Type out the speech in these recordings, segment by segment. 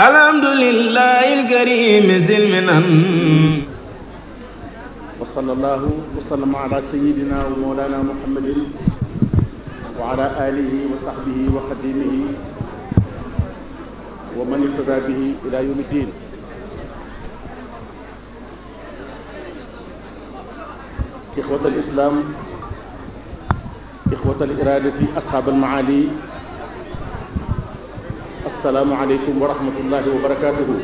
alhamdulillahi alkarim silminan wa sallallahu wa sallama ala sayyidina wa mawlana muhammadin wa ala alihi wa sahbihi wa xadimihi wa man ihtada bihi ila yawmi ddin. ixwat al islam, ixwat al iradati, ashab al maali, assalaamu aleykum wa rahmatullahi wa barakatuhu.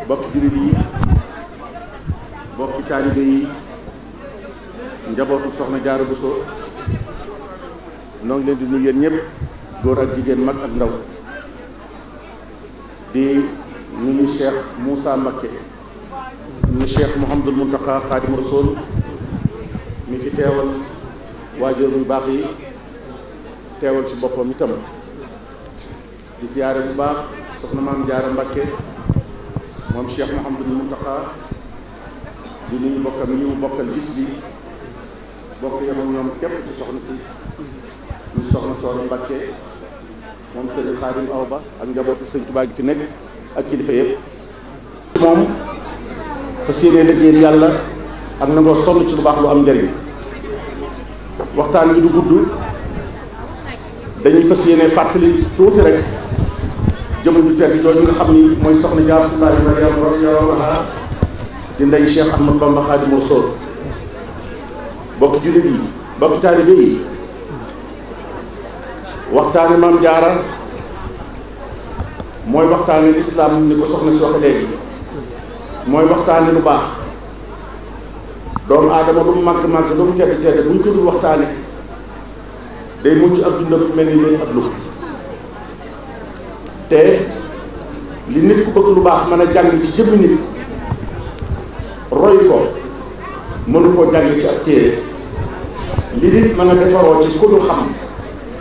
bokki jullit yi, bokki taalibe yi, njabootu soxna Jaara Buso, noo ngi leen di nuyu yéen ñëpp, góor ak jigéen, mag ak ndaw, di nuyu Cheikh Moussa Mbacké, nuyu Cheikh Mouhamadul Mountakha Xaadimu Rasuul mi fi teewal waajur yu baax yi, teewal ci boppam itam. di siyaare bu baax soxna maam Jaara Mbacké moom Cheikh Mouhamadul Mountakha, di nuyu bokkam yi mu bokkal bis bi, bokk yam ak ñoom képp ci soxna si ñu soxna Soxna Mbacké moom sëriñ Xaadim Awa Ba ak njabootu sëñ Tuubaa gi fi nekk ak kilifa yëpp. moom fas yéene liggéeyal yàlla ak nangoo sonn ci lu baax lu am njëriñ. waxtaan wi du gudd, dañuy fas yéene fàttali tuuti rek jëmm ju tedd jooju nga xam ni mooy soxna Jaaratullaahi radiyallaahu anhaa di ndey Cheikh Ahmadou Bamba Xaadimu Rasuul. bokki jullit yi, bokki taalibe yi, waxtaane maam Jaara mooy waxtaane lislaam ni ko soxna si waxe léegi, mooy waxtaane lu baax. doomu aadama lu mu màgg-màgg lu mu tedd tedd bu ñu ko dul waxtaane day mujj ak dundam mel ni leen ak lu te li nit ku bëgg lu baax mën a jàng ci jëmmi nit, roy ko mënu koo jàng ci ab téere. li nit mën a defaroo ci ku ñu xam,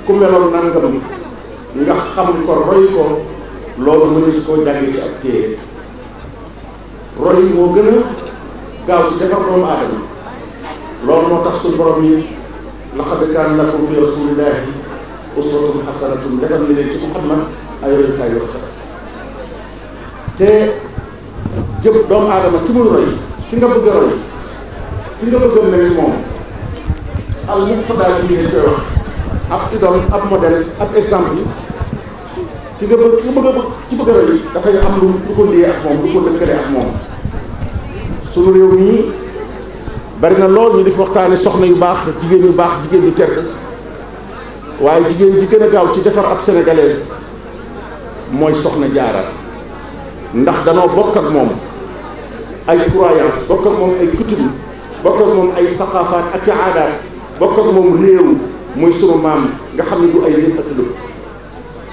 ku meloon nangam nga xam ko roy ko, loolu mënu su koo jàng ci ab téere. roy moo gën a gaaw ci defar doomu aadama. loolu moo tax suñu borom yi laqad kaana lakum fi rasulillahi uswatun hasanatun defal na leen ci Muhammad ay royukaay yu rafet. te jëpp doomu aadama ki muy roy, ki nga bëgg a roy, ki nga bëgg a mel ni moom, al muqtada bi ngeen koy wax, ab idole, ab modèle, ab exemple, ki nga bëgg a roy dafay am lu ko liyee ak moom, lu ko lëkkale ak moom. sunu réew mii bari na lool ñu def waxtaane soxna yu baax, jigéen yu baax, jigéen yu tedd, waaye jigéen ji gën a gaaw ci defar ab sénégalaise mooy soxna Jaara. ndax danoo bokk ak moom ay croyance, bokk ak moom ay coutume, bokk ak moom ay saqaafaat ak aadaat, bokk ak moom réew muy sunu maam nga xam ne du ay nit ak lu.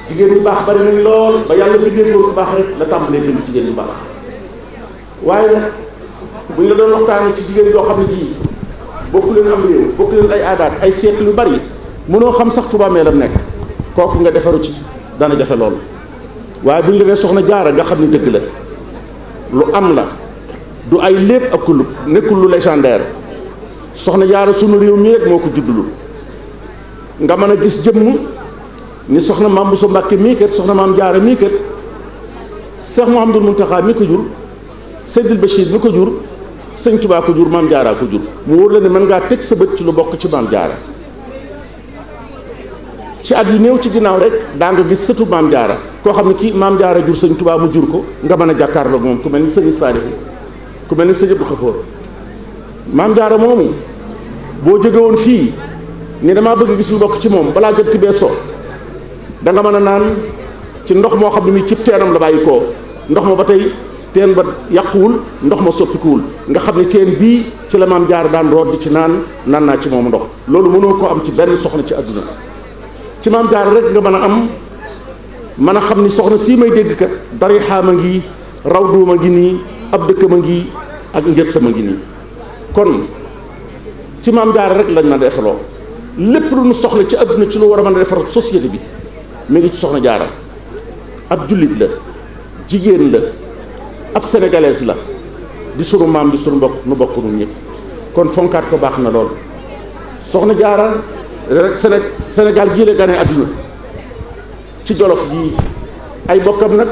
jigéen yu baax bari nañ lool ba yàlla bindee góor bu baax rek la tàmbalee bind jigéen yu baax. waaye nag bu ñu la doon waxtaanee ci jigéen yoo xam ne ji bokku leen am réew, bokku leen ay aadaat, ay siècle yu bari, mënoo xam sax Tuubaa meelam nekk, kooku nga defaru ci dana jafe lool. waaye bu ñu la nee soxna Jaara nga xam ne dëgg la, lu am la, du ay lépp ak kulub, nekkul lu légendaire. soxna Jaara sunu réew mi rek moo ko juddulu. nga mën a gis jëmm ni soxna maam Bousso Mbacké mii kat, soxna maam Jaara mii kat, Cheikh Mouhamadul Mountakha mi ko jur, Seydil Bachir mi ko jur, sëñ Tuubaa ko jur, maam Jaara ko jur. mu wóor la ne mën ngaa teg sa bët ci lu bokk ci maam Jaara. ci at yu néew ci ginnaaw rek daa nga gis sëtu maam Jaara koo xam ne kii maam Jaara jur sëñ Tuubaa mu jur ko, nga mën a jàkkaarloo moom ku mel ni sëñ Saalihu, ku mel ni sëñ Abdou Xafoor. maam Jaara moomu boo jóge woon fii ni damaa bëgg gis lu bokk ci moom balaa jot ki bee so, da nga mën a naan ci ndox moo xam ne mi cib teenam la bàyyi koo, ndox ma ba tey teen ba yàquwul, ndox ma soppikuwul, nga xam ne teen bii ci la maam Jaara daan root di ci naan naa ci moom ndox. loolu mënoo koo am ci benn soxna ci àdduna. ci maam Jaara rek nga mën a am, mën a xam ni soxna sii may dégg kat darixaama ngi, rawduuma ngi nii, ab dëkkama ngi, ak njërtama ngi nii. kon ci maam Jaara rek lañ mën a defaloo lépp lu nu soxla ci àdduna ci lu war a mën a defar société bi mi ngi ci soxna Jaara. ab jullit la, jigéen la, ab sénégalaise la, di sunu maam, di sunu mbokk, nu bokk nu ñëpp. kon fonkaat ko baax na lool. soxna Jaara rek Sénégal gii la gane àdduna, ci Jolof gii ay bokkam nag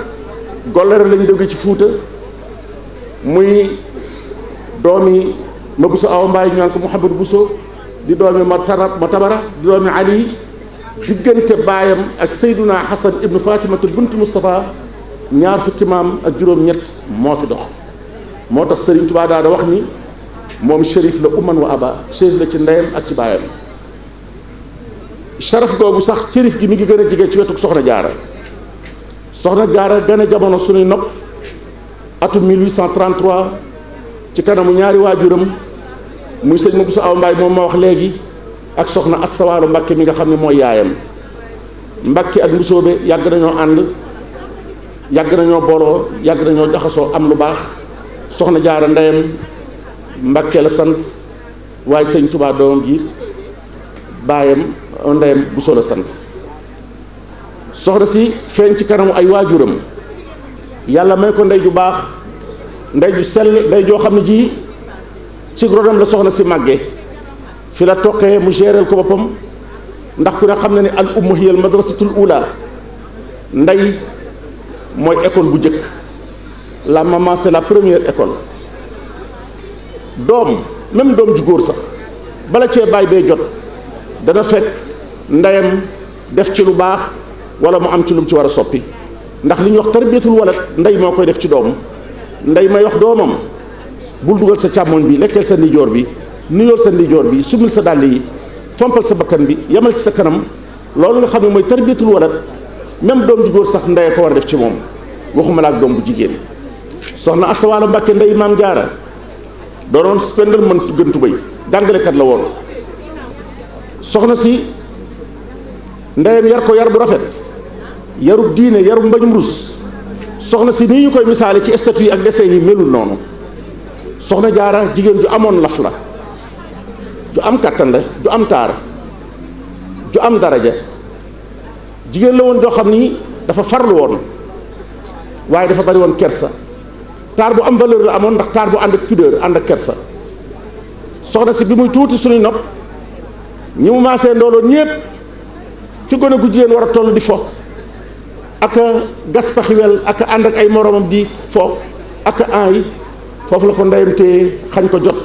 gollare lañ jóge ci Fuuta muy doomi ma Bousso Awa Mbaye ñu naan ko Mouhamadou Bousso di doomi ma tabara di doomi Ali diggante baayam ak Seyduna Hasan ibnu Fatimatu bintu Moustapha ñaar fukki maam ak juróom-ñett moo fi dox moo tax Serigne Touba daada wax ni moom shérif la umman wa aba shérif la ci ndeyam ak ci baayam sharaf googu sax shérif gi mi ngi gën a jige ci wetu soxna jaara gën a jamono suñuy nopp atum 1833 ci kanamu ñaari waajuram muy sëñ ma Bousso Awa Mbaye moom ma wax léegi ak soxna Asta Waalo Mbakke mi nga xam ne mooy yaayam Mbakke ak Mbusoobe yàgg nañoo ànd yàgg nañoo booloo yàgg nañoo jaxasoo am lu baax soxna jaara ndeyam Mbakke la sant waaye sëñ Tuubaa doomam ji baayam ndeyam Bousso la sant soxna si feeñ ci kanamu ay waajuram yàlla may ko ndey ju baax ndey ju sell ndey joo xam ne ji ci ronam la soxna si màggee fi la toqee mu géreel ko boppam ndax ku ne xam na ne al ummu hiya al madrasatul ula ndey mooy école bu njëkk la maman c'est la première école doom même doom ju góor sax bala cee baay bee jot dana fekk ndeyam def ci lu baax wala mu am ci lu mu ci war a soppi ndax li ñuy wax tarbiyatul walad ndey moo koy def ci doom ndey may wax doomam bul dugal sa càmmoñ bi lekkeel sa ndijoor bi nuyool sa ndijoor bi sumil sa dàll yi fompal sa bakkan bi yemal ci sa kanam loolu nga xam ne mooy tarbiyatul walad même doom ju góor sax ndey ko war a def ci moom waxuma la ak doom bu jigéen soxna Asta Waalo Mbàkke ndey maam jaara doonoon spendal mën gën tubéy jàngalekat la woon soxna si ndeyam yar ko yar bu rafet yarub diine yarub mbañum rus soxna si nii ñu koy misaale ci statut yi ak dessin yi melul noonu soxna jaara jigéen ju amoon laf la ju am kàttan la ju am taar ju am daraja jigéen la woon joo xam ni dafa farlu woon waaye dafa bari woon kersa taar bu am valeur la amoon ndax taar bu ànd ak pudeur ànd ak kersa soxna si bi muy tuuti suñuy nopp ñi mu maasee ndooloon ñépp fi gone gu jigéen war a toll di fo ak gas paxiwel ak ànd ak ay moromam di fo ak an yi foofu la ko ndeyam téye xañ ko jot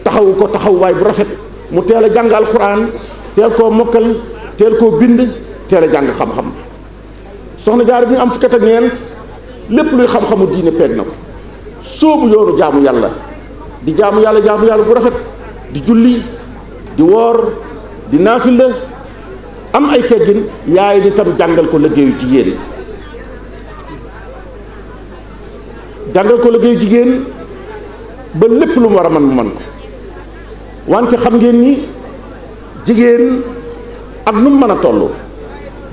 taxawu ko taxawuwaay bu rafet mu teel a jàng alxuraan teel koo mokkal teel koo bind teel a jàng xam-xam soxna Jaara bi ñu am fukki at ak ñeent lépp luy xam-xamu diine peeg na ko sóobu yoonu jaamu yàlla di jaamu yàlla bu rafet di julli di woor di naafila am ay teggin yaay ni tam jàngal ko liggéeyu jigéen ba lépp lu mu war a mën mu mën ko wante xam ngeen ni jigéen ak nu mu mën a toll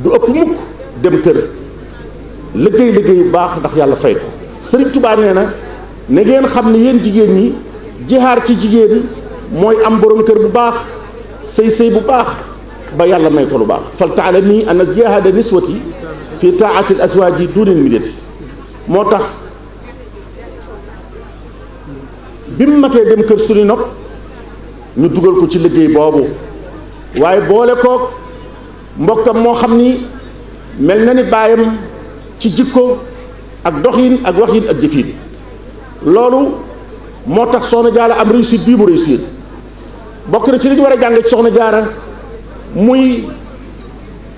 du ëpp mukk dem kër liggéey bu baax ndax yàlla fay ko Sëriñ Tuubaa nee na ngeen xam ne yéen jigéen ñi jihaar ci jigéen mooy am borom kër bu baax sëy bu baax ba yàlla may ko lu baax fal taalami anna jihaada niswati fi taati al azwaaji dunil midati moo tax bi mu matee dem kër suñu nopp ñu dugal ko ci liggéey boobu waaye boole koog mbokkam moo xam ni mel na ni baayam ci jikko ak doxin ak waxin ak jëfin loolu moo tax soxna jaara am réussite bii mu réussir bokk na ci li ñu war a jàng ci soxna jaara muy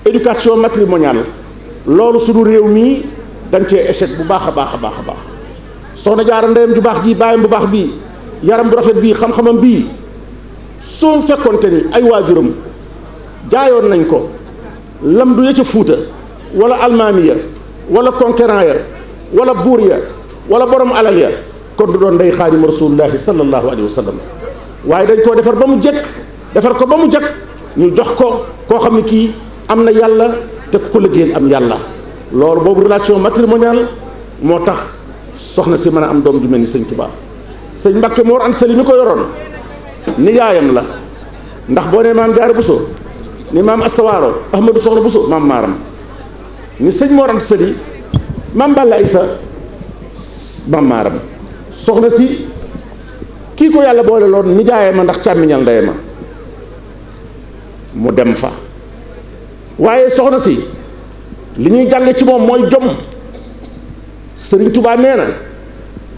éducation matrimoniale loolu suñu réew mii dañ cee échec bu baax a baax a baax a baax soxna jaara ndeyam ju baax ji baayam bu baax bii yaram bu rafet bii xam-xamam bii soo fekkonte ni ay waajuram jaayoon nañ ko lam du ya ca Fuuta wala almaami ya wala conquérant ya wala buur ya wala borom alal ya kon du doon ndey xaadimu rasulullahi sallallahu alayhi wa sallam waaye dañ koo defar ba mu jekk defar ko ba mu jekk ñu jox ko koo xam ne kii am na yàlla te ku ko liggéeyal am yàlla loolu boobu relation matrimoniale moo tax soxna si mën a am doom ju mel ni sëñ Tuubaa sëñ Mbàkke Mor Anta Sali mi ko yoroon ni yaayam la ndax boo nee maam Jaara Buso ni maam Asta Waalo Ahmadu Soxna Buso maam Maaram ni sëñ Mor Anta Sali maam Balla Aysa maam Maaram soxna si kii ko yàlla boole loon ni jaayee ma ndax càmmiñal ndeye ma mu dem fa waaye soxna si li ñuy jàng ci moom mooy jom. Sëriñ Tuubaa nee na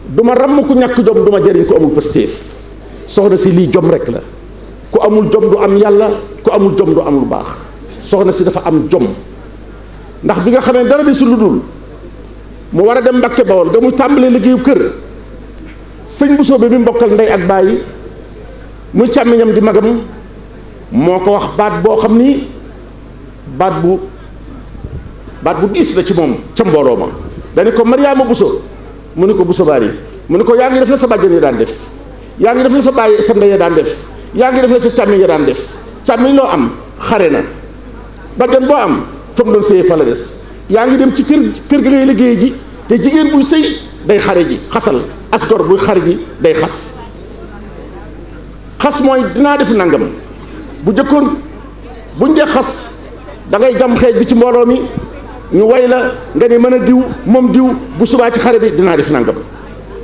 du ma ràmm ku ñàkk jom du ma jëriñ ku amul pastéef. soxna si lii jom rek la, ku amul jom du am yàlla, ku amul jom du am lu baax. soxna si dafa am jom, ndax bi nga xamee dara di su lu dul mu war a dem Mbàkke Bawol ga mu tàmbalee liggéeyu kër sëñ Bousso bi mbokkal ndey ak bàyyi muy càmmiñam di magam moo ko wax baat boo xam ni baat bu diis la ci moom ca mbooloo ma. dañu ko Mariama Bousso mu ni ko Bousso Bari mu ni ko yaa ngi def la sa bàjjan yi daan def, yaa ngi def la sa bàyyi sa ndey daan def, yaa ngi def la sa càmmiñ ya daan def. càmmiñ loo am xare na, bàjjan boo am fa mu doon sëyee fa la des. yaa ngi dem ci kër gi ngay liggéey ji, te jigéen buy sëy day xare ji xasal, asgor buy xare ji day xas. xas mooy dinaa def nangam. bu jëkkoon buñ dee xas da ngay jam xeej bi ci mbooloo mi ñu way la nga ne mën a diw moom diw bu subaa ci xare bi dinaa def nangam.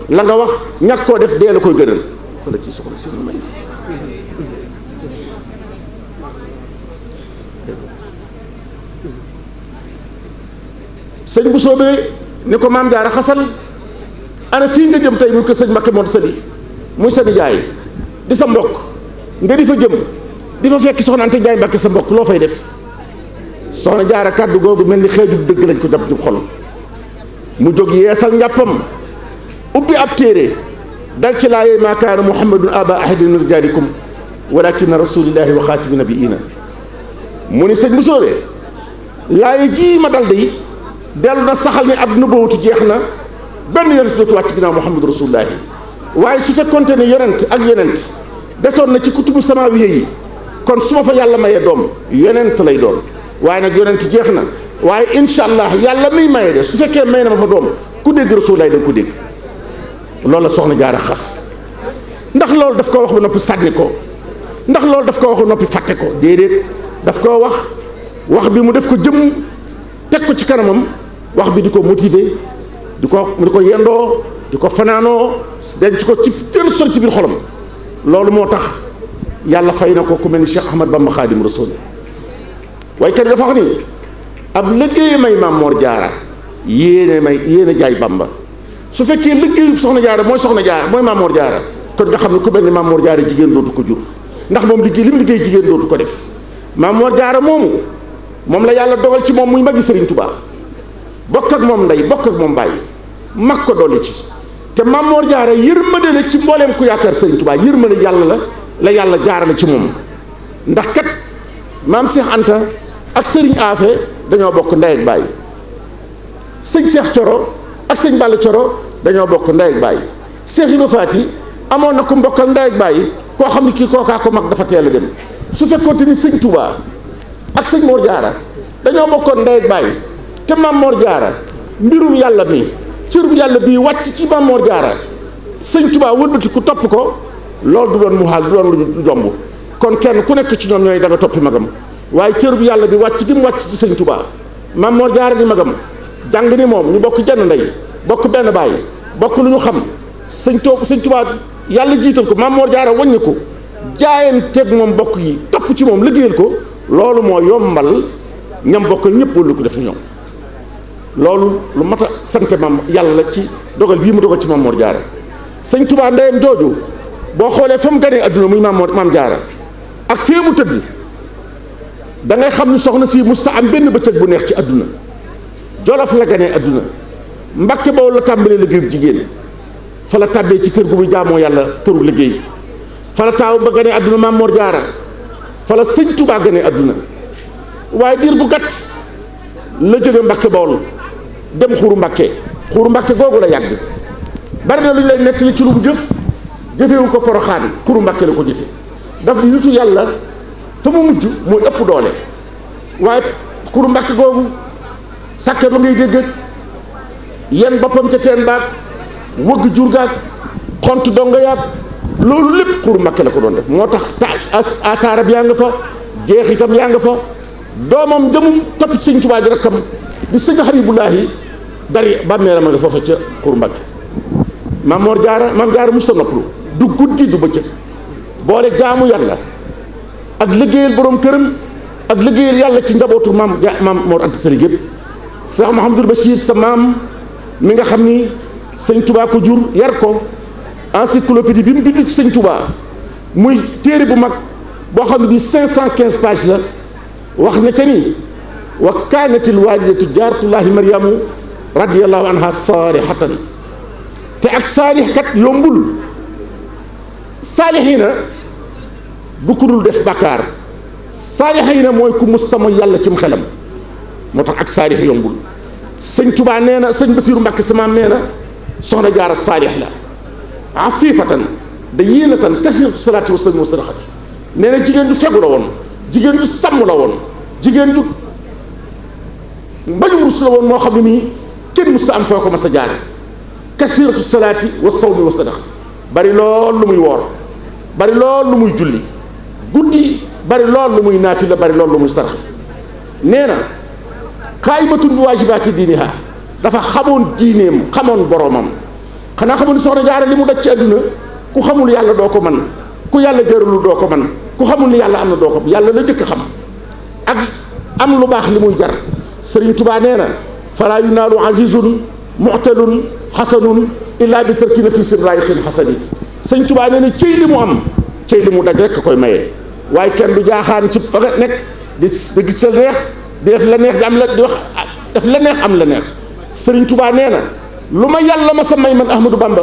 la nga wax ñàkk koo def dee la koy gënal. wala ci soxla si may sëñ bu soobee ni ko maam Jaara xasal ana fii nga jëm tey muy ko sëñ Mbakke Mor Sali muy sa nijaay di sa mbokk nga di fa jëm di fa fekk soxna Anta Njaay Mbakke sa mbokk loo fay def. soxna Jaara kàddu googu mel ni xeejub dëgg lañ ko jàpp ci xol mu jóg yeesal njàppam ubbi ab téere dal ci laayee maa kaana muhammadun aba ahadin min rijaalikum walakin rasulillahi wa xaatimi nabiina. mu ni sëñ bu soobee laaye ji ma dal de dellu na saxal ni ab nubuwatu jeex na, benn yonent dootu wàcc ginnaaw muhammadu rasulullahi. waaye su fekkonte ne yonent ak yonent desoon na ci kutubu samaawiya yi kon su ma fa yàlla mayee doom yonent lay doon. waaye nag yonent jeex na, waaye incha allah yàlla miy maye de su fekkee may na ma fa doom ku dégg rasulullahi da nga ko dégg. loolu la soxna Jaara xas. ndax loolu daf ko wax ba noppi sànni ko, ndax loolu daf ko wax ba noppi fàtte ko, déedéet daf koo wax bi mu def ko jëm teg ko ci kanamam, wax bi di ko motiver di ko yendoo di ko fanaanoo denc ko ci gën sori ci biir xolam. loolu moo tax yàlla fay na ko ku mel ni Cheikh Ahmad Bamba Xaadim Rasul. waykat yi dafa wax ni ab liggéey may Maam Mor Jaara yéene jaay Bamba. su fekkee liggéeyub soxna Jaara mooy soxna Jaara mooy Maam Mor Jaara kon nga xam ne ku mel ni Maam Mor Jaara jigéen dootu ko jur, ndax moom liggéey li mu liggéey jigéen dootu ko def. Maam Mor Jaara moom la yàlla dogal ci moom muy magi Sëriñ Tuubaa, bokk ak moom ndey bokk ak moom bàyyi mag ko dolli ci. te Maam Mor Jaara yërmande la ci mbooleem ku yaakaar Sëriñ Tuubaa, yërmande yàlla la yàlla jaarale ci moom. ndax kat maam Cheikh Anta ak Sëriñ Afe dañoo bokk ndey ak bàyyi, sëñ Cheikh Coro ak sëñ Balla Coro dañoo bokk ndey ak bàyyi. Cheikh Ibra Faati amoon na ku mbokkal ndey ak bàyyi koo xam ne kii kookaa ko mag dafa teel a dem. su fekkoonte ni sëñ Touba ak sëñ Mor Jaara dañoo bokkoon ndey ak bàyyi te Maam Mor Jaara mbirum yàlla mi cërum yàlla bii wàcc ci Maam Mor Jaara sëñ Touba wëlbati ku topp ko, loolu du doon muhaal du doon lu jomb. kon kenn ku nekk ci ñoom ñooy da nga toppi magam. waaye cërub yàlla bi wàcc gi mu wàcc ci sëñ Touba, Maam Mor Jaara di magam, jàng ni moom ñu bokk jenn ndey bokk benn bàyyi bokk lu ñu xam. sëñ Touba yàlla jiital ko, Maam Mor Jaara wàññi ko jaayanteeg moom bokk yi topp ci moom liggéeyal ko, loolu moo yombal ñam bokkal ñëpp wala ko def ñoom. loolu lu mat a sant maam yàlla ci dogal bii mu dogal ci Maam Mor Jaara. sëñ Touba ndeyam jooju boo xoolee fa mu ganee adduna muy Maam Jaara ak fee mu tëdd da ngay xam ni soxna si musta am benn bëccëg bu neex ci adduna. Jolof la ganee adduna, Mbàkke Bawol la tàmbalee liggéeyu jigéen, fa la tàbbee ci kër gu muy jaamoo yàlla këru liggéey. fa la taaw ba ganee adduna Maam Mor Jaara, fa la sëñ Touba ganee adduna. waaye diir bu gàtt la jóge Mbàkke Bawol dem Xuru Mbàkke googu la yàgg. bari na lu ñu lay nettali ci lu mu jëfewu ko Poroxaan, Xuru Mbàkke la ko jëfe. daf di nitu yàlla fa mu mujj mooy ëpp doole. waaye Xuru Mbàkke googu sàkket la ngay dégg yenn boppam ca teen baag wëgg jur gaag xont donga yaag loolu lépp Xuru Mbàkke la ko doon def. moo tax asaarab yaa nga fa, jeexitam yaa nga fa. doomam jëmum topp ci sëñ Tuubaa di rakkam di sëñ Habibullaahi dari bàmmeeram a nga foofa ca Xuru Mbàkke. Maam Mor Jaara musta noppalu du guddi du bëccëg, boole jaamu yàlla ak liggéeyal borom këram ak liggéeyal yàlla ci njabootu maam Mor Anta Sali gépp Cheikh Mouhamadul Bachir sa maam mi nga xam ni sëñ Touba ko jur yar ko encyclopédie bi mu bind ci sëñ Touba muy téere bu mag boo xam ne bi 515 pages la wax na ca ni wa kaanatil waalidatu jaaratullahi maryamu radiyallahu anha saalihatan te ak saalih kat yombul saalihiina du ku dul def bàkkaar saalihiina mooy ku mustama yàlla cim xelam moo tax ak saalih yombul sëñ Touba nee na sëñ Basiiru Mbàkke samaam nee na soxna jaara saalih la afifatan da yéenatan kasiratu salaati wa salmi wa sadaqati nee na jigéen du fegu la woon jigéen du sàmm la woon jigéen du mbañum rus la woon moo xam ne nii kenn mus sa am foo ko mas a jaare kasiratu salaati wa sawmi wa sadaqati bari lool lu muy woor bari lool lu muy julli guddi bari lool lu muy naafila bari lool lu muy sarax nee na xaayimatun bi waajibaati diiniha dafa xamoon diineem xamoon boromam xanaa xamul ni soxna jaara li mu daj ci àdduna ku xamul yàlla doo ko man ku yàlla gëralul doo ko man ku xamul ni yàlla am na doo ko yàlla la jëkk xam ak am lu baax li muy jar Sëriñ Tubaa nee na falaa yunaalu azizun mu'talun xasanun illaa bi tarkina fi sirraayixin xasani Sëriñ Tubaa nee na cëy li mu am cëy li mu daj rek koy maye waaye kenn du jaaxaan ci fa nga nekk di gis sa neex di def la neex di am la di wax def la neex am la neex Sëriñ Tubaa nee na lu ma yàlla ma sa may man Ahmadou Bamba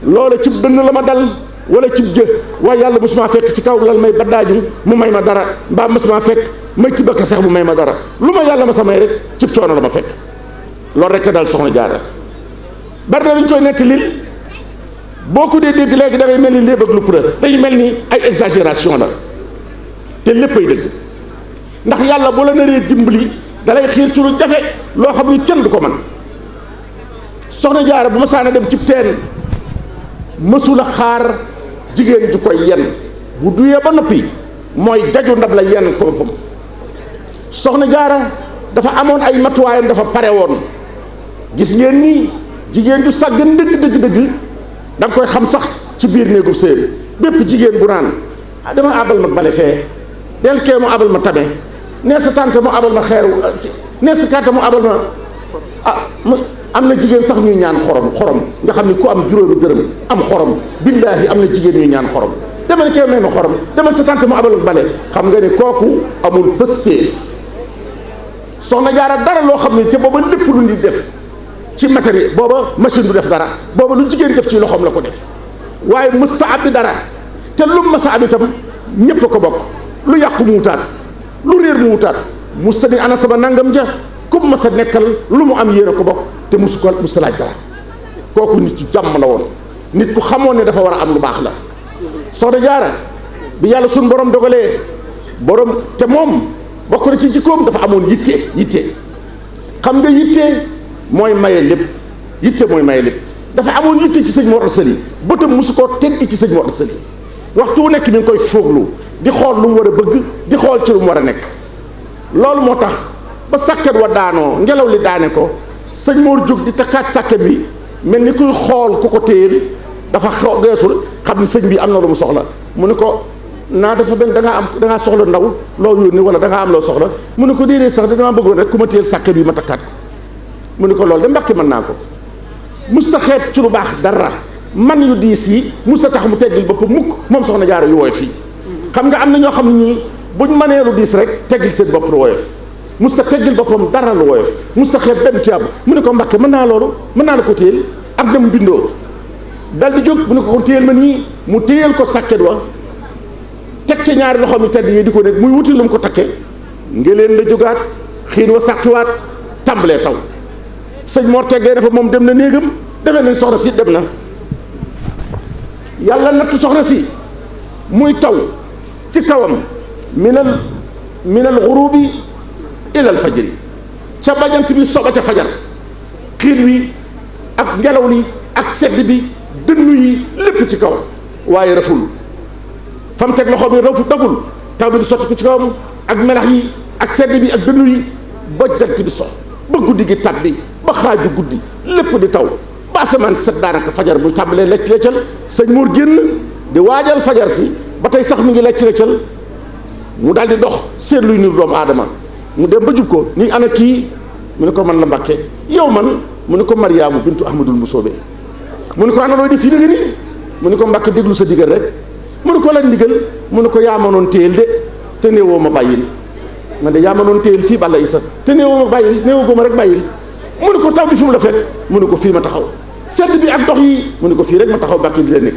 loola cib dënn la ma dal wala cib jë waaye yàlla bu suma fekk ci kaw lal may baddaaju mu may ma dara mbaa ma suma fekk may ci bëkk sax mu may ma dara lu ma yàlla ma sa may rek cib coono la ma fekk loolu rek dal soxna jaara bari na dañ koy nettalil boo ko dee dégg léegi dangay mel ni léeb ak lu preuve dañu mel ni ay exagération la te léppay dëgg ndax yàlla bu la naree dimbali dalay xiir ci lu jafe loo xam ni kenn du ko man soxna jaara bu ma saana dem ci teen mësula xaar jigéen ju koy yen bu duyee ba noppi mooy jaju ndab la yen ko boppam soxna jaara dafa amoon ay matuwaayam dafa pare woon gis ngeen ni jigéen ju sàggan dëgg da nga koy xam sax ci biir néegu sëyam bépp jigéen bu naan dama abal ma bale fee del kee mu abal ma tabe nee sa tante mu abal ma xeeru nee sa kàtta mu abal ma am na jigéen sax ñuy ñaan xorom nga xam ni ku am juróomi dërëm am xorom billaahi am na jigéen ñuy ñaan xorom demal kee may ma xorom demal sa tante mu abal ma bale xam nga ne kooku amul pëstéef soxna jaara dara loo xam ne te booba lépp lu nit def ci matériel booba machine du def dara booba lu jigéen def ci loxoom la ko def waaye mës sa abbi dara te lu ma sa ab itam ñépp a ko bokk lu yàqu mu wutaat lu réer mu wutaat mu sa ni ana sama nangam ja ku ma sa nekkal lu mu am yéen a ko bokk te musu laaj dara kooku nit ku jàmm la woon nit ku xamoon ne dafa war a am lu baax la soxna jaara bi yàlla suñ borom dogalee borom te moom bokk na ci jikkoom dafa amoon yitte xam nga yitte mooy maye lépp yitte mooy maye lépp dafa amoon yitte ci sëñ Mor Anta Sali bëtam mosu koo tegg ci sëñ Mor Anta Sali waxtu wu nekk mi ngi koy fooglu di xool lu mu war a bëgg di xool ci lu mu war a nekk loolu moo tax ba sàkket wa daanoo ngelaw li daane ko sëñ Mor jóg di takkaat sàkket bi mel ni kuy xool ku ko téyel dafa geesul xam ni sëñ bi am na lu mu soxla mu ne ko naa dafa benn da ngaa soxla ndaw loo yónni wala da ngaa am loo soxla mu ne ko déedéet sax damaa bëggoon rek ku ma téyel sàkket bi ma takkaat ko mu ne ko loolu de mbàkki mën naa ko mus sa xeet ci lu baax dara man yu diis yi mus sa tax mu teggil boppam mukk moom soxna jaara yu woyof fii xam nga am na ñoo xam ne ñii buñ mënee lu diis rek teggil seen bopp lu woyof mus sa teggil boppam dara lu woyof mus sa xeet benn tuyaab mu ne ko mbàkke mën naa loolu mën naa la ko téyel ak dem bindoo dal di jóg mu ne ko kon téyel ma nii mu téyel ko sàkket wa teg ca ñaari loxoom yi tedd yi di ko nekk muy wuti lu mu ko takke ngeleen la jógaat xiin wa sàqiwaat tàmbalee taw sëñ Mor teggee dafa moom dem na néegam defee nañ soxna si dem na yàlla nattu soxna si muy taw ci kawam minal xurubi ilal fajri ca bajant bi soba ca fajar xiin wi ak ngelaw li ak sedd bi dënnu yi lépp ci kawam waaye raful fa mu teg loxo bi daful taw bi di sotti ko ci kawam ak melax yi ak sedd bi ak dënnu yi ba jant bi so ba guddi gi tàbbi ba xaaju guddi lépp di taw ba asamaan set daanaka fajar bu tàmbalee lecc leccal sëñ Mor génn di waajal fajar si ba tey sax mi ngi lecc leccal mu daal di dox seet luy niru doomu aadama mu dem ba jub ko ni ana kii mu ne ko man la Mbàkke. yow man mu ne ko Mariyaamu bintu Ahmadul Musoobe. mu ne ko ana looy def fii da nga ni mu ne ko Mbàkke déglu sa digal rek. mu ne ko lan ndigal mu ne ko yaa ma noon téyel de te néewoo ma bàyyil man de yaa ma noon téyel fii Balla Issa te néewoo ma bàyyil néewoo ko ma rek bàyyil. mu ne ko taw bi fi mu la fekk mu ne ko fii ma taxaw sedd bi ak dox yi mu ne ko fii rek ma taxaw Mbàkke di la nekk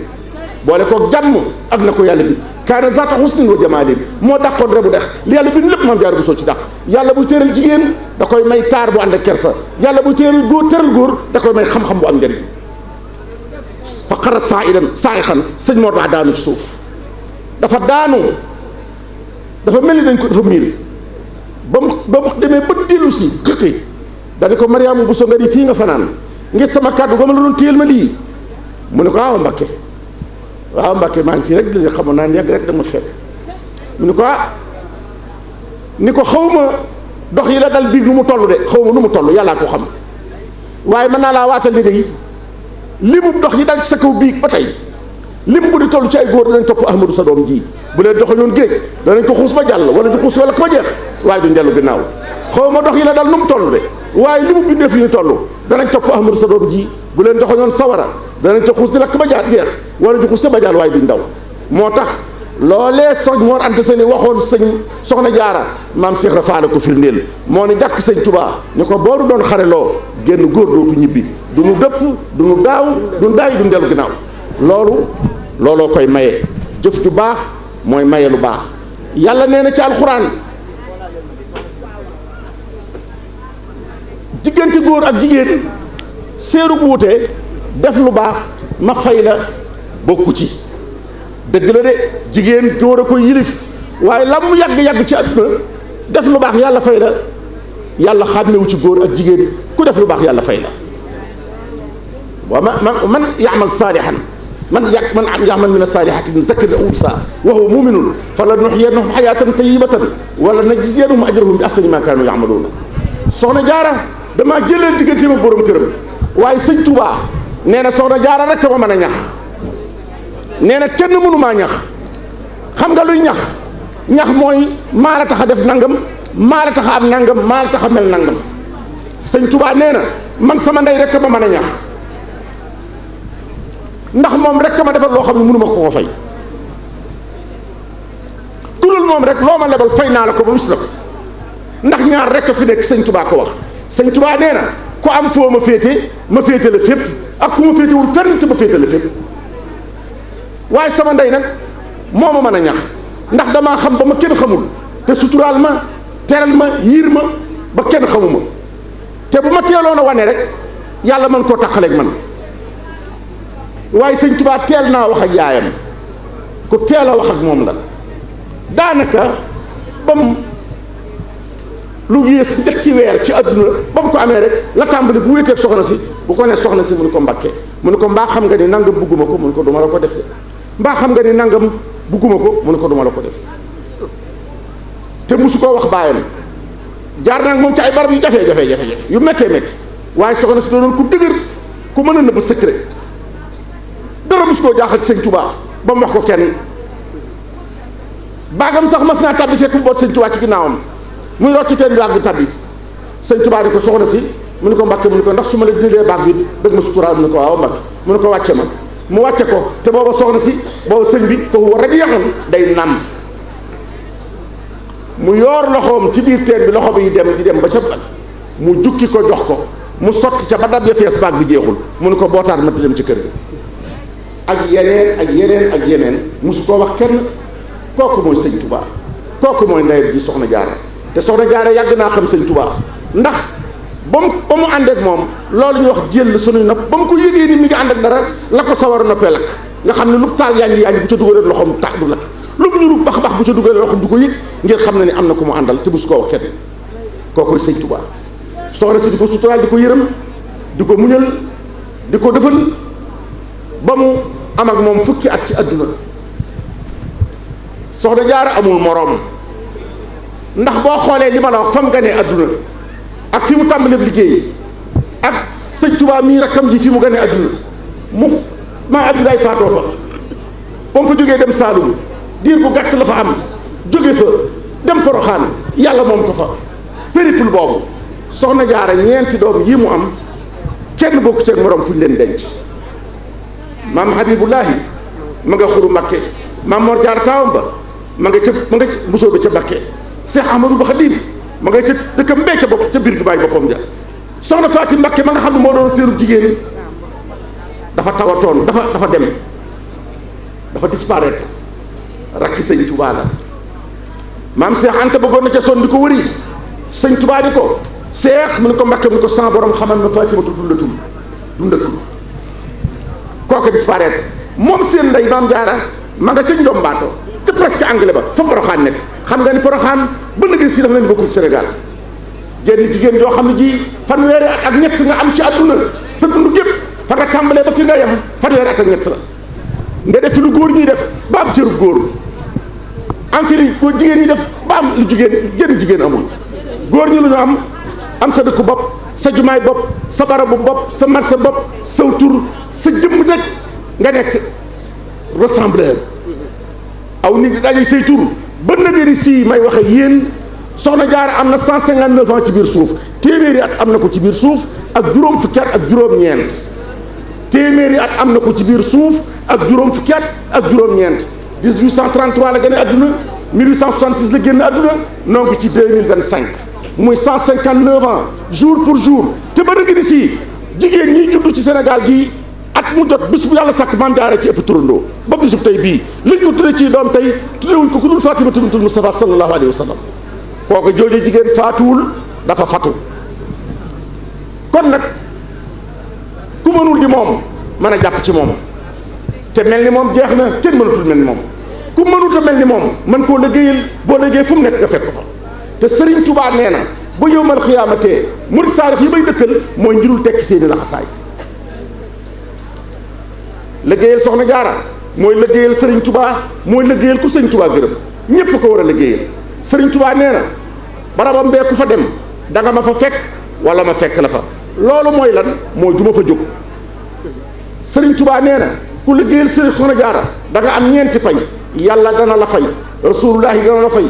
boole koog jàmm ak na ko yàlla bi kaana zaata husnin wa jamaalin moo dàqoon rebu dex li yàlla bi lépp maam jaar bu soo ci dàq yàlla buy téeral jigéen da koy may taar bu ànd ak kersa yàlla buy téeral góor da koy may xam-xam bu am njëriñ fa xara saa'ixan sëñ Mor daa daanu ci suuf dafa daanu dafa mel ni dañ ko dafa miir ba mu demee ba dellu si xiqi dañu ko Mariama Bousso nga di fii nga fanaan ngir sama kàddu ga ma la doon téyel ma lii mu ne ko waaw Mbàkke maa ngi fii rek di xamoon naa yàgg rek dama fekk mu ne ko ni ko xaw ma dox yi la dal biig nu mu toll de xaw ma nu mu toll yàllaa ko xam waaye mën naa laa waatal ni day limu dox yi dal ci sa kaw biig ba tey lim bu di toll ci ay góor danañ topp Ahmadou sa doom ji bu leen doxañoon géej danañ ko xuus ba jàll wala ñu xuus wala ko ba jeex waaye duñ dellu ginnaaw xaw ma dox yi la dal nu mu toll de waaye li mu bindee fi ñu toll danañ topp Ahmadou sa doom ji bu leen doxañoon sawara danañ ca xuus di lakk ba jeex wala ñu xuus sa ba jàll waaye duñ daw moo tax loolee soñ Mor Anta Sali waxoon sëñ Soxna Jaara maam Cheikh Ibra Fall ko firndeel moo ni jàkk sëñ Touba ñu ko booru doon xareloo génn góor dootu ñibbi du nu dëpp du nu daaw du nu daay du nu dellu ginnaaw looloo koy maye jëf ju baax mooy maye lu baax yàlla nee na ci alxuraan diggante góor ak jigéen séeru bu wutee def lu baax ma fay la bokku ci dëgg la de jigéen góor a koy yilif waaye la mu yàgg-yàgg ci àdduna def lu baax yàlla fay la yàlla xàmmewu ci góor ak jigéen ku def lu baax yàlla fay la wa man ya'mal saalihan man ya'mal min as-saalihati min zakarin aw unsaa wa huwa mu'minun falanuhyiyannahu hayaatan tayyibatan wala najziyannahum ajrahum bi ahsani ma kaanu ya'maluuna soxna jaara damaa jëlee digganteem ak borom këram waaye sëñ Touba nee na soxna jaara rek ma mën a ñax nee na kenn mënu maa ñax xam nga luy ñax mooy maa la tax a def nangam maa la tax a am nangam maa la tax a mel nangam sëñ Touba nee na man sama ndey rek ma mën a ñax ndax moom rek ma defal loo xam ne mënu ma ko fay ku dul moom rek loo ma lebal fay naa la ko ba wis la ko ndax ñaar rek a fi nekk sëñ Touba ko wax sëñ Touba nee na ku am foo ma féete la fépp ak ku ma féetewul fenn te ma féete la fépp waaye sama ndey nag moo ma mën a ñax ndax damaa xam ba ma kenn xamul te suturaal ma teral ma yiir ma ba kenn xamuma te bu ma teeloon a wane rek yàlla mën koo tàqaleeg man waaye sëñ Tuubaa teel naa wax ak yaayam ku teel a wax ak moom la daanaka ba mu lu yées ñetti weer ci àdduna ba mu ko amee rek la tàmbali bu wéeteeg soxna si bu ko ne soxna si mu ne ko Mbàkke mu ne ko mbaa xam nga ni nangam bugguma ko mu ne ko duma la ko def de mbaa xam nga ni nangam bugguma ko mu ne ko duma la ko def te musu koo wax baayam jaar nag moom ci ay barab yu jafe-jafe yu méttee métti waaye soxna si doonoon ku dëgër ku mën a nëbb secret dara musu koo jaaxal ci sëñ Touba ba mu wax ko kenn baagam sax mas naa tabbi fekk mu boot sëñ Touba ci ginnaawam muy rocc teen baag bi tabbi sëñ Touba di ko soxna si mu ne ko Mbàkke mu ne ko ndax su ma la délee baag bi dëgg ma suturaal mu ne ko waaw Mbàkke mu ne ko wàcce ma mu wàcce ko te booba soxna si booba sëñ bi foofu war rek yaxoon day nàmp mu yoor loxoom ci biir teen bi loxo bi di dem ba ca mu jukki ko jox ko mu sotti ca ba dab ya fees baag bi jeexul mu ne ko bootaat ma te dem ci kër gi ak yeneen musu koo wax kenn kooku mooy sëñ Touba kooku mooy ndeyam ji soxna Jaara te soxna Jaara yàgg naa xam sëñ Touba ndax ba mu ànd ak moom loolu ñuy wax jël sunuy nopp ba mu ko yëgee ni mi ngi ànd ak dara la ko sawar a noppee lakk nga xam ne lu taal yaa ngi bu ca dugalee loxoom taal du lakk lu mu ñu bax bu ca dugalee loxoom du ko yëg ngir xam ne ni am na ku mu àndal te musu koo wax kenn kookoy sëñ Touba soxna si di ko suturaal di ko yërëm di ko muñal di ko defal ba mu am ak moom fukki at ci àdduna soxna Jaara amul moroom ndax boo xoolee li ma la wax fam ganee àdduna ak fi mu tàmbalee liggéey ak sëñ Touba mii rakkam ji fi mu ganee àdduna mu maa Abdoulaye faatoo fa ba mu fa jógee dem Saalum diir bu gàtt la fa am jóge fa dem Poroxaan yàlla moom ko fa périple boobu soxna jaara ñeenti doom yi mu am kenn bokku ci ak morom fu ñu leen denc. maam Habibullahi ma nga xuru Mbakke, maam Mor Jaara taawam ba ma nga musoo ba ca Mbakke, Cheikh Ahmadou Ba Khadim ma nga ca dëkkam mbee ca bopp ca biir jubaay boppam ja. soxna Faati Mbakke ma nga xam ne moo doon seeru jigéen dafa tawatoon dafa dem dafa disparaître, rakki sëñ Touba la. maam Cheikh Anta bëggoon na ca sonn di ko wëri sëñ Touba di ko Cheikh mu ne ko Mbakke mu ne ko sama borom xamal na Faatimatu dundatul kooku disparaître. moom seen ndey maam Jaara ma nga ca Njombaato te presque anglais ba fa Poroxaan nekk. xam nga ni Poroxaan ba léegi si dafa leen bokkul Sénégal. jenn jigéen joo xam ne ji fanweeri at ak ñett nga am ci àdduna sa dund gépp fa nga tàmbalee ba fi nga yem fanweeri at ak ñett la nga def fi lu góor ñuy def ba am cërub góor am fi lu góor jigéen ñi def ba am lu jenn jigéen amul. góor ñi lu ñu am sa dëkku bopp, sa jumaay bopp, sa barabu bopp, sa marché bopp, saw tur, sa jëmm rek nga nekk rassembleur. aw nit di daje say tur ba nëgëri sii may waxe yéen soxna Jaara am na 159 ans ci biir suuf, téeméeri at am na ko ci biir suuf ak juróom fukki at ak juróom-ñeent. téeméeri at am na ko ci biir suuf ak juróom fukki at ak juróom-ñeent. 1833 la gën a àdduna 1866 la génn àdduna noo ngi ci 2025 muy 159 ans jour pour jour. te ba nëgëri sii jigéen ñi juddu ci Sénégal gii at mu jot bis bu yàlla sàkk maam Jaara ci ëpp turandoo ba bisub tey bii liñ ko tudde ci doom tey tuddewuñ ko ku dul Faatimatu bintul Mustafa sallallahu alayhi wa sallam. kooku jooje jigéen faatuwul dafa fatu. kon nag ku mënul di moom mën a jàpp ci moom te mel ni moom jeex na kenn mënatul mel ni moom. ku mënut a mel ni moom mën koo liggéeyal boo liggéey fu mu nekk nga fekk ko fa. te Serigne Touba nee na ba yowmal xiyaamatee murid saarix yi may dëkkal mooy njirul tekki seeni laxasaay. liggéeyal soxna Jaara mooy liggéeyal Serigne Touba mooy liggéeyal ku Serigne Touba gërëm ñépp ko war a liggéeyal. Serigne Touba nee na barabam bee ku fa dem da nga ma fa fekk wala ma fekk la fa. loolu mooy lan mooy du ma fa jóg. Serigne Touba nee na ku liggéeyal Serigne soxna Jaara da nga am ñeenti pay. yàlla dana la fay, rasulullahi dana la fay,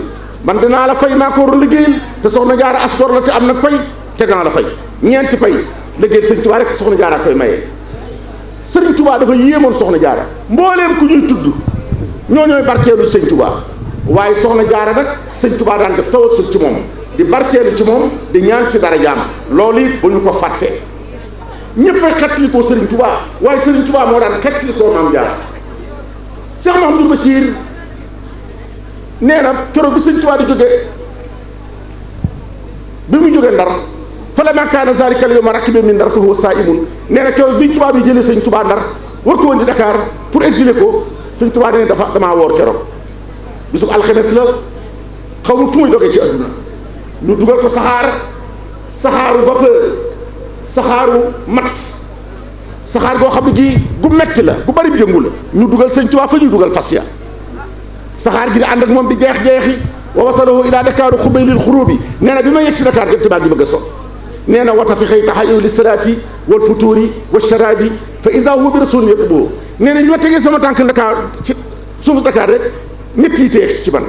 man dinaa la fay maa ko war a liggéeyal te soxna Jaara asgor la te am nag pay te dana la fay. ñeenti pay liggéeyal Serigne Touba rek soxna Jaara koy maye. Serigne Touba dafa yéemoon soxna Jaara mbooleem ku ñuy tudd ñooy barkeelu Serigne Touba. waaye soxna Jaara nag Sëñ Touba daan def tawassul ci moom di barkeelu ci moom di ñaan ci dara jaam. loolu it bu ñu ko fàttee ñëpp a xettali koo Serigne Touba waaye Serigne Touba moo daan xettali koo maam Jaara. Cheikh Mahamadou Bachir nee na keroog bi Sëñ Touba di jógee bi mu jógee Ndar fa la makaana zaalika al-yawma rakiban min Ndar fa huwa saa'imun. nee na keroog bi Touba bi jëlee Sëñ Touba Ndar war ko woon di Dakar pour exiler ko Sëñ Touba nee na damaa woor keroog. bisu alxames la xaw ma fu muy dogee ci àdduna ñu dugal ko saxaaru vapeur saxaaru mat saxaar goo xam ne gii gu metti la gu bari bi yëngu la ñu dugal Sëñ Tuubaa fa ñuy dugal fas ya saxaar gi di ànd ak moom di jeex-jeexi wa wasalahu ila Dakar xubaylil xurubi. nee na bi ma yegg si Dakar jant baa ngi bëgg a so. nee na wata fi xëy taxayu li salaati wal futuuri wa sharabi fa isa huwa bi rasul yëpp boo. nee na bi ma tegee sama tànk Dakar ci suufu Dakar rek ñett yi teeg ci man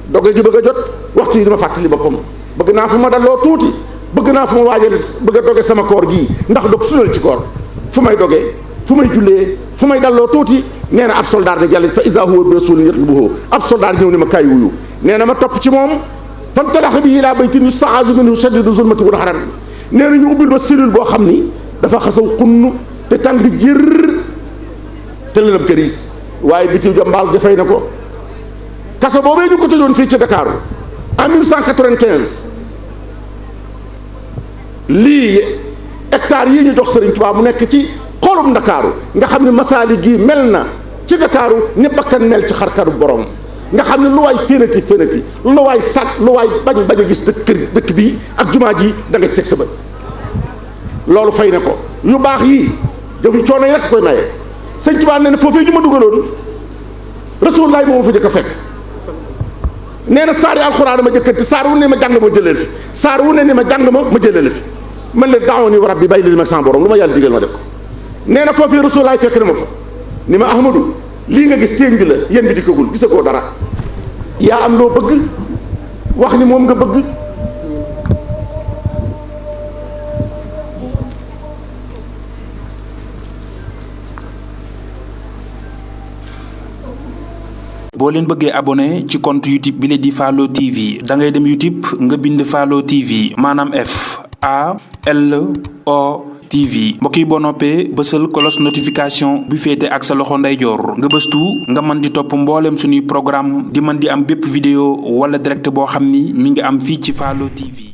doge ji bëgg a jot waxtu yi dama fàttali boppam bëgg naa fu ma dalloo tuuti bëgg naa fu ma waajal bëgg a doge sama koor gii ndax dog sunal ci koor fu may dogee fu may jullee fu may dalloo tuuti. nee na ab soldaar ne jàll fa isa huwa bi rasulin yatlubuhu ab soldaar ñëw ni ma kaay wuyu. nee na ma topp ci moom fantalaqa bihi ilaa baytin yusta'aazu minhu shadiidu zulmati wal harar. nee na ñu ubbil ma cellule boo xam ni dafa xasaw xunn te tàng jër te lëndëm këriis waaye biti jombaal dafay na ko. kaso boobee ñu ko tëjoon fii ci Dakar en 1995 lii hectares yii ñu jox Serigne Touba mu nekk ci xolum Ndakaaru nga xam ne masaali gii mel na ci Ndakaaru ni bakkan mel ci xarkaru borom nga xam ne lu waay fénati lu waay sàkk lu waay bañ a gis dëkk bii ak jumaa ji da nga ci teg sa bët. loolu fay na ko yu baax yii jëfi coono yi rek koy maye. Sëñ Touba nee na foofee ñu ma dugaloon Rasulullah moo ma fa jëkk a fekk. nee na saar yi alxuraan ma jëkkati saar wu ne ma jàng ma jëlee fi saar wu ne ni ma jàng ma jëlee la fi man leen daawoon ni rabbi bàyyi leen ma sama borom lu ma yàlla digal ma def ko. nee na foofii Rasulullaay fekk na ma fa ni ma Ahmadu lii nga gis téeñ bi la yéen bi dikkagul gisagoo dara yaa am loo bëgg wax ni moom nga bëgg boo leen bëggee abonné ci compte YouTube bi la di Fallou TV da ngay dem YouTube nga bind Fallou TV maanaam FALO TV mbokk yi boo noppee bësal cloche notification bi féete ak sa loxo ndeyjoor nga bëstu nga mën di topp mbooleem suñuy programme di mën di am bépp vidéo wala direct boo xam ni mi ngi am fii ci Fallou TV.